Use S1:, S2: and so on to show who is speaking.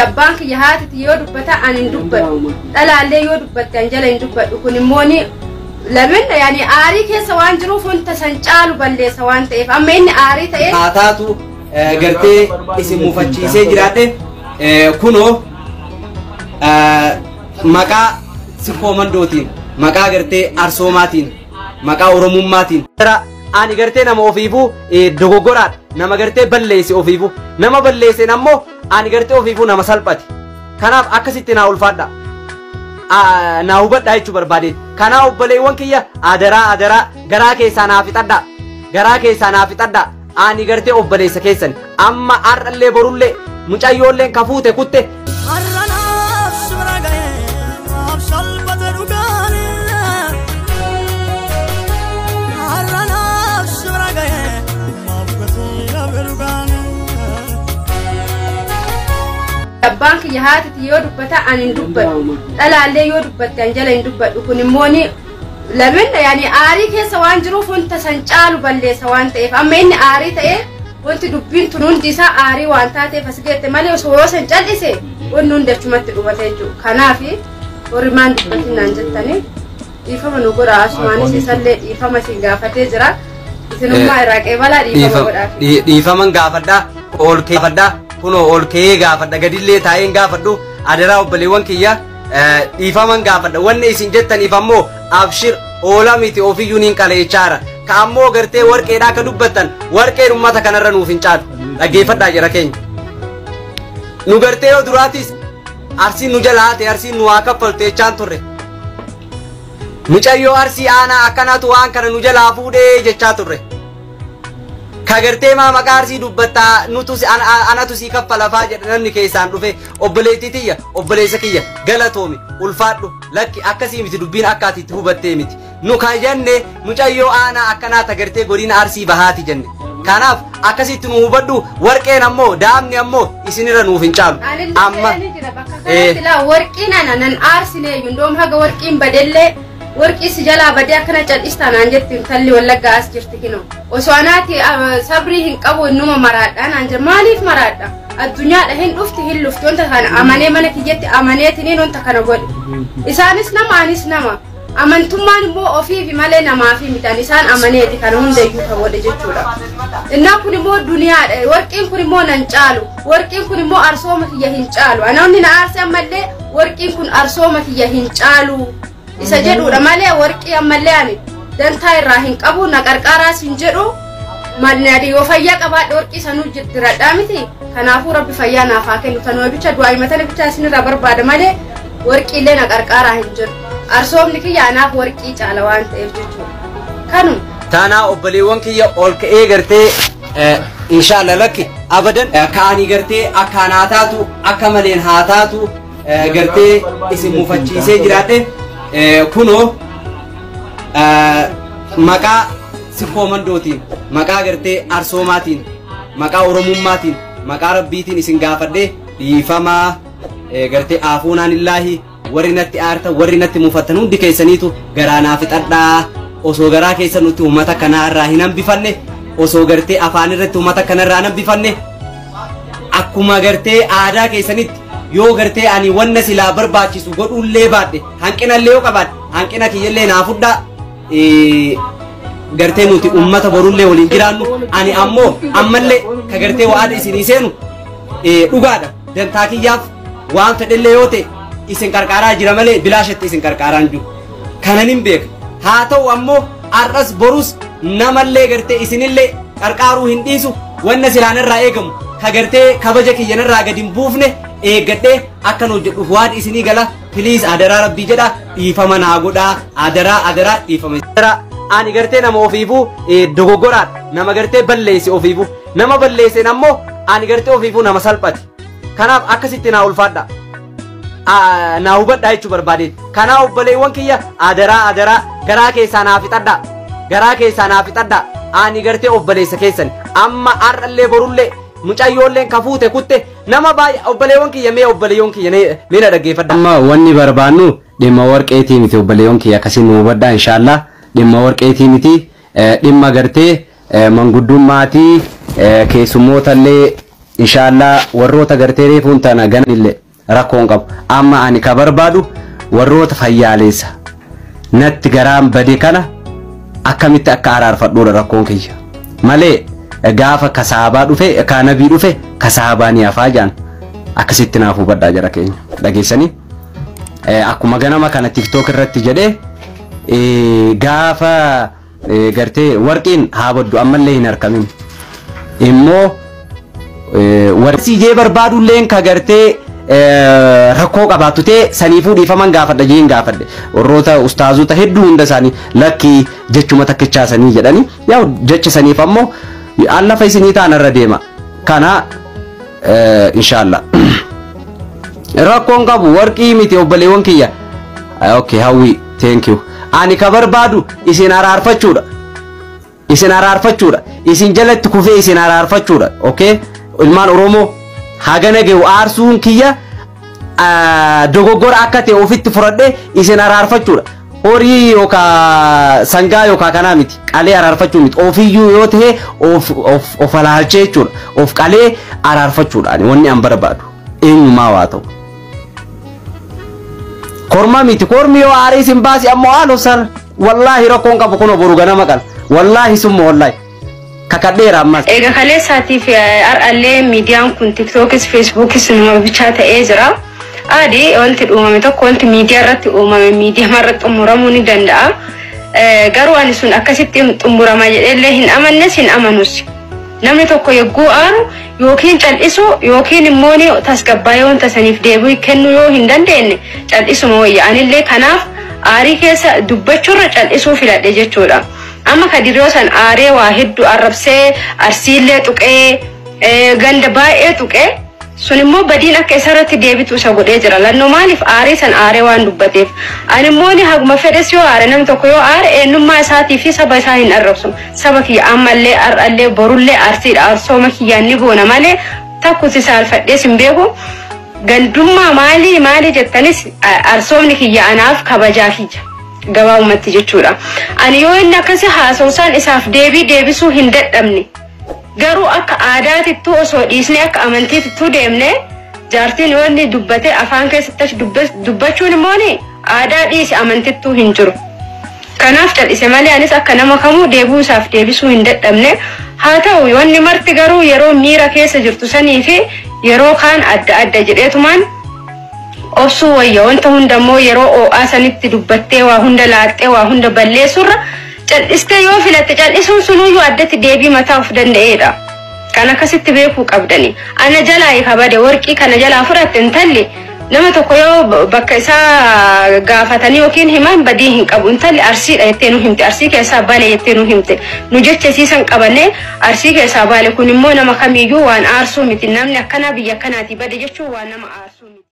S1: Abbaan kiyya haatiti yoo dubbata ani hin dubbadhu. Dhalaallee yoo dubbatte an jala hin dubbadhu. Kun immoo ni lameen yaani aarii keessa waan jiruuf wanta san caalu balleessa waan ta'eef amma inni aarii ta'ee.
S2: Haa taatu gartee isin mufachiisee jiraadhe kunoo maqaa Sikkoo Mandootiin, maqaa gartee Arsoomaatiin, maqaa Oromummaatiin. Ani gartee nama ofiifuu dogoggoraadha. Nama gartee balleesse ofiifuu. Nama balleesseen ammoo ani gartee ofiifuu nama salphate. Kanaaf akkasitti naa ulfaadha. Naa hubadhaa jechuu barbaadeeti. Kanaaf obboleewwan kiyya adaraa adaraa garaa keessaa naa fixadhaa. Garaa keessaa naa fixadhaa. Ani gartee obboleessa keessan. Amma har'allee borullee mucayyoolleen ka fuute kutte.
S3: Har'anaaf si bira ga'ee maaf salphate dhugaani. Har'anaaf si bira ga'ee maaf gatii dhabe dhugaani.
S1: Abbaan kiyya haatiti yoo dubbata ani hin dubbadhu. Dhalaallee yoo dubbatte an jala hin dubbadhu. Kun immoo ni lameen yaani aarii keessa waan jiruuf wanta san caalu balleessa waan ta'eef amma inni aarii ta'ee wanti dubbiin tun hundi isaa aarii waan taateef as geette malee osoo yoo san cal'ise wanni hundi achumatti dhumate jechuudha. Kanaaf warri maan dubbatin naan jettanii dhiifama nu godha asumaanis isallee dhiifama isin gaafatee jira. Isinummaa irraa qeebalaa dhiifama godhaaf.
S2: Dhiifaman gaafadhaa ol gaafadhaa kunoo ol ka'ee gaafadha gadillee taa'een gaafadhu adaraa obboleewwan kiyya dhiifaman gaafadha wanni isin jettaniif ammoo abshir oola miti ofiyyuu niin qaleechaara ka ammoo gartee warqeedhaa akka dubbattan warqeen ummata kanarra nuuf hin caalu dhaggeeffadhaa jira keenya nu gartee yoo duraatis Arsiin nu jala haate Arsiin nu haa kaffaltu jechaan turre mucayyoo Arsii aanaa akkanaatu waan kana nu jalaa fuudhee jechaa turre. Ka gartee maa maqaa Arsii dubbattaa nutu anatu sii kaffalafaa jedha namni keessaan dhufe obboleettii tiyya obboleessa kiyya galatoomi ulfaadhu lakki akkasii miti dubbiin akka ati itti hubattee miti nu kan jenne mucayyoo aanaa akkanaa ta gartee godina Arsii bahaati jenne kanaaf akkasitti nu hubadhu warqeen ammoo daamni ammoo isinirra nuuf hin caalu
S1: Anillee
S2: amma
S1: ta'ee ni jira bakka kanatti laa warqiin ana nan aarsineeyyu ndoom haga warqiin badellee warqii si jalaa badee akkana cal'istaa naan jetti intalli Wallaggaa as jirti kinoo. Osoo anaati sabrii hin qabu innuma maraadha naan jedhe maaliif maraadha? Addunyaadha hin dhufti hin lufti wanta kana amanee mana kiyyatti amaneetiniin wanta kana godhe. Isaanis nama anis nama. Amantummaan immoo ofiifi malee namaafi miti ani isaan amaneeti kana hundayyuu kan godhe jechuudha. Innaa kun immoo duniyaadha. Warqiin kun immoo nan caalu. Warqiin kun immoo arsooma kiyya hin caalu. Ana wanni na aarse ammallee warqiin kun arsooma kiyya hin caalu. Isa jedhuudha malee warqii ammallee ani dantaa irraa hin qabu na qarqaaraas hin jedhu. Malli yoo fayyaa qabaadhe warqii sanuu diradhaa miti. Kanaafuu rabbi fayyaa naaf haa kennu. Tanuma bicha du'aa himatana bicha isinirraa barbaada malee warqiillee na qarqaaraa hin jedhu. Arsoomni kiyya anaaf warqii caala waan ta'eef jechuudha. Kanuma.
S2: Taanaa obboleewwan kiyya ol ka'ee gartee inshaalla lakki abadan ka'anii gartee akkaan haa taatu akka maleen haa taatu gartee isin mufachiisee jiraadhe kunoo maqaa Sikkoo Mandootiin maqaa gartee Arsoomaatiin maqaa Oromummaatiin maqaa Rabbiitiin isin gaafadhe dhiifamaa gartee aafuunaan illaahi warri natti aartan warri natti mufattan hundi keessaniitu garaa naa fixadhaa osoo garaa keessan nutti uummata kanaa irraa hin hambifanne osoo gartee afaan irratti uummata kana irraa hin hambifanne akkuma gartee aadaa keessanitti yoo gartee ani wanna silaa barbaachisu godhuullee baadhe hanqinallee yoo qabaadhe hanqina kiyyallee naa fudhaa gartee nuti uummata borullee waliin jiraannu ani ammoo ammallee ka gartee wa'aada isinii seenu dhugaadha dantaa kiyyaaf waan fedhellee yoo ta'e isin qarqaaraa jira malee bilaashatti isin qarqaaraan jiru kanan hin beeka haa ta'u ammoo har'as borus namallee gartee isinillee qarqaaruu hin dhiisu wanna silaan irraa eegamu ka gartee kabaja kiyyanarraa gadi hin buufne eeggadhee akkan hojjedhuuf waan isinii gala piliis adaraa rabbii jedha dhiifama naa godhaa adaraa adaraa dhiifama. Ani gartee nama ofiifuu dogoggoraadha nama gartee balleesse ofiifuu nama balleesseen ammoo ani gartee ofiifuu nama salphate kanaaf akkasitti naa ulfaadha naa hubadhaa jechuu barbaadeeti kanaaf obboleewwan kiyya adaraa adaraa garaa keessaa naa fixadhaa garaa keessaa naa fixadhaa ani gartee obboleessa keessan amma har'allee borullee mucayyoolleen ka fuute kutte nama baay'ee obboleewwan kiyya mee obboleewwan kiyya mee na dhaggeeffadhaa.
S4: Amma wanni barbaannu dhimma warqeetii miti obboleewwan kiyya akkasiin nu hubadhaa inshaallah dhimma warqeetii miti dhimma gartee manguddummaatii keessummootallee Inshaallah warroota gartee reefuun tana ganillee rakkoon qabu. Amma ani ka barbaadu warroota fayyaaleessa natti garaan bade kana akkamitti akka araarfadhuudha rakkoon kiyya. Malee gaafa kasaabaa dhufe ka nabii dhufe kasaabaa ni hafaa jaan akkasitti naaf hubadhaa jara keenya dhageessanii. Akkuma ganama kana TikTok irratti jedhee gaafa gartee warqiin haa baddu ammallee hin argamin immoo warqii jee barbaadulleen ka gartee rakkoo qabaattu ta'e saniifuu dhiifaman gaafadha jeen gaafadhe warroota ustaazota hedduu hunda isaanii lakkii jechuma takkichaa sanii jedhanii yaa jecha saniif ammoo lafa isinii ta'an irra deema kana inshallah rakkoon qabu warqii miti obboleewwan kiyya. Okay, hawwi, thank you. Ani ka barbaadu isin araarfachuudha, isin araarfachuudha, isin jalatti kufee isin araarfachuudha. Okay, ilmaan Oromoo hagana ge'u aarsuun kiyya dogoggora akka ta'e ofitti fudhadhee isin araarfachuudha. Horii yookaan sangaa yookaan kanaa miti, qalee araarfachuu miti, ofiyyuu yoo ta'e of alaalchee jechuudha, of qalee araarfachuudha. Ani wanni an barbaadu eenyumaa waa ta'u. Korma miti, kormi yoo aarii isin baasi ammoo haaloo sana wallaahi rakkoon qabu kun boru ganama qala wallaahi summa wallaahi kakadheera ammas.
S1: Egaa kaleessaatiif har'allee miidiyaan kun Tiktookis Feesbuukis nama bichaa ta'ee jira. Adii wanti uumame tokko wanti miidiyaa irratti uumame miidiyaa irratti xumuramuu ni danda'a. Garuu ani sun akkasitti xumurama jedheellee hin amannes hin amanus. Namni tokko yogguu aaru yookiin cal'isu yookiin immoo ni tasgabbaa'ee wanta saniif deebii kennuu yoo hin dandeenye cal'isuma wayya. Anillee kanaaf aarii keessa dubbachuurra cal'isuu filadhe jechuudha. Amma kadiroo san aaree waa hedduu arrabsee arsiillee tuqee ganda baay'ee tuqee sun immoo badiin akka isarratti deebitu isa godhee jira. Lannoo maaliif aaree san aaree waan dubbateef. Ani immoo ni haguma fedhes yoo aare namni tokko yoo aare eenyummaa isaatii fi saba isaa hin arrabsu. Saba kiyya ammallee har'allee borullee arsiidha. Arsooma kiyyaan ni boona malee takkusi saalfadhees hin beeku. Gandummaa maalii maalii jettanis arsoomni kiyya anaaf kabajaa kiyya. Gabaabumatti jechuudha. Ani yoo inni akkasi haasawsaan isaaf deebii deebisuu hin dadhabne. Garuu akka aadaatittuu osoo dhiisnee akka amantiitittuu deemnee jaartiin yoo inni dubbate afaan keessatti dubbachuun immoo aadaa dhiise amantittuu hin jiru. Kanaaf cal'ise malee anis akka nama kamuu deebuu isaaf deebisuu hin dadhabne. Haa ta'u wanni marti garuu yeroo miira keessa jirtu sanii fi yeroo kaan adda adda jedheetumaan obsuu wayya. Wanta hundammoo yeroo oo'aa sanitti dubbattee waa hunda laaxxee waa hunda balleessurra cal'istee yoo filatte cal'isuun sunuyyuu addatti deebii mataa of danda'eedha. Kan akkasitti beekuu qabdani. Ana jalaa kabade warqii kana jalaa fudhatte intalli nama tokko yoo bakka isaa gaafatanii yookiin himan badii hin qabu. Intalli arsiidha jettee nu himte. Arsii keessaa baale jettee nu himte. Nu jecha siisan qabannee arsii keessaa baale kun immoo nama kamiyyuu waan aarsuu miti. Namni akkanaa biyya akkanaatii bade jechuun waan nama aarsuu miti.